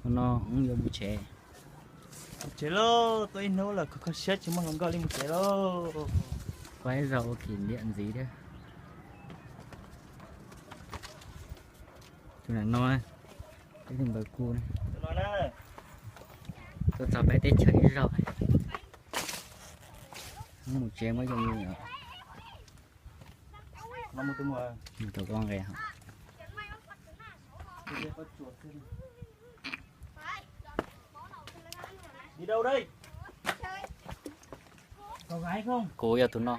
No yuav mus tsev. Mus tsev lauj, tuaj ib hnub lawm kho kho siab tsis muaj hluas nkauj li, mus tsev lauj. Pab ib zaug ua kỷ niệm ntxiv thiab. Tus no, peb tus npawg Ku, tuaj txog peb teb chaws ib zaug. Mus tsev muab zoo li os. Mus tau nqe hos. Kuv yog tus no.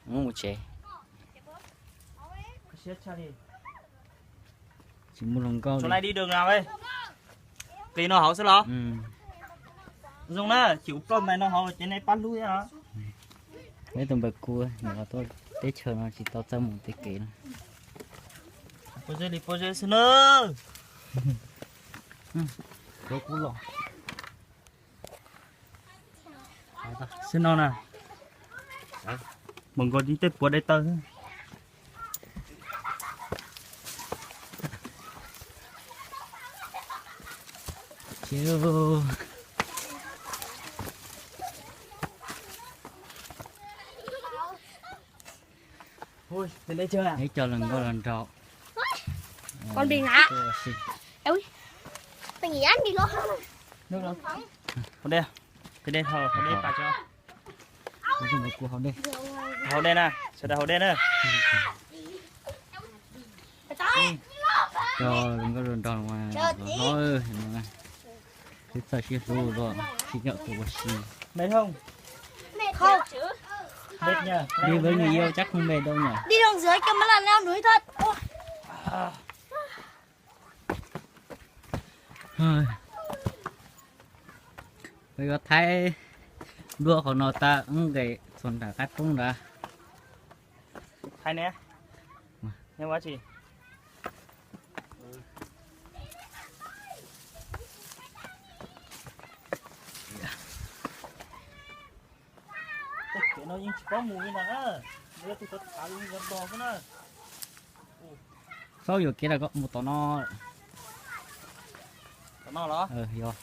Mus tsev. Tsis muaj hluas nkauj li. Qis no hauv xwb los? Zoo na, chim ua ploj ntais no hauv ces nej pab hlub thiab os. Peb tus npawg Ku, nws tuaj teb chaws no tsis tau txawj mus tej kev no. Pob zeb li pob zeb xwb na. Xwb no na, mus nkaus li tej puav dai taw xwb. Ib co hluas nkauj los nraud. Con đi hả? Ui, tôi nghĩ anh đi luôn. Hau dej, hau dej, hau dej pas cho. Hau dej na, sawv daws hau dej na. Cov hluas nkauj hluas nraug mas hlob, sib txawj sib hlub, sib nyob ua si. Đi với người yêu chắc không mệt đâu nhỉ? Đi đường dưới kia mới là leo núi thôi. Peb yuav thaij duab qhov no tag, nqes txog nram qab roob ntawd. Thaij ne, ne ua tsi? Tej kev no yeej tsis paub mus li ntag na, yog tus tau thav los yog dos xwb na. Txhob yuam kev lawm, koj mus tom no. Tom no los? Yog.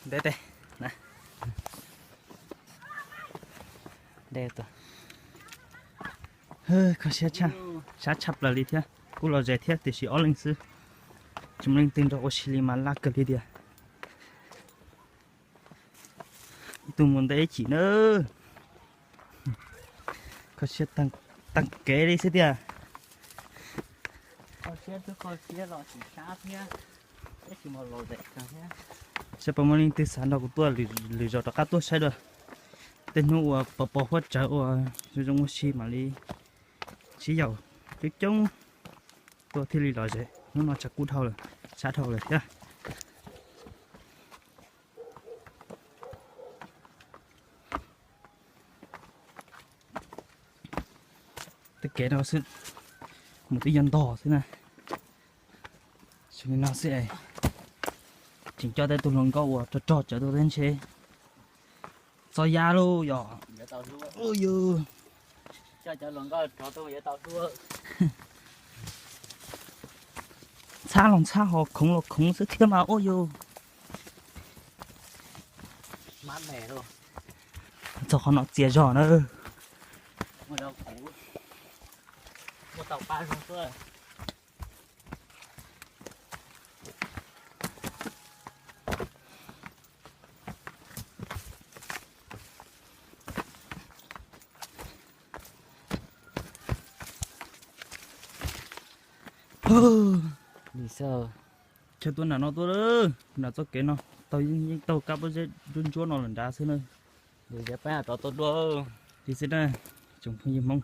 Ntev tes, ntev tes. Kho siab tshaj, sab tshaj plaws li thiab. Kuj los ze thiab tiam sis ob leeg xwb. Tsis muaj leej twg nrog ua si li mas laj kawg li tiag. Ib tug mus ntev ib chim na. Kho siab tag kev li xwb tiag. Kho siab twb kho siab los tsis sab thiab, tab sis mas los ze kawg thiab. Saib puas muaj leej twg xav nrog kuv tuaj lwm zaus rov qab tuaj saib dua. Tej hnub uas pos pos huab tsawv uas zoo zoo ua si mam li sib yaum coob coob tuaj thiaj li lom zem. Hnub no tshav kub dhau lawm, sab dhau lawm thiab. Tej kev no xwb, mus twb yog ntog xwb na. Zoo li no xwb es tseem coj tej tug hluas nkauj uas rog rog tsawv tuaj teb ntshe txog ya lauj yog. Ntxhab los ntxhab, ho khoov los khoov xwb thiab mas ua yus. Txog qhov no txias zog na. Li xwb, chaw tuaj nram no tuaj lawm, nram txoj kev no tau, yeej tau kab pob zeb ntsuab ntsuab no lawm nrad xwb na. Li xwb na, tsoom phooj ywg Hmoob,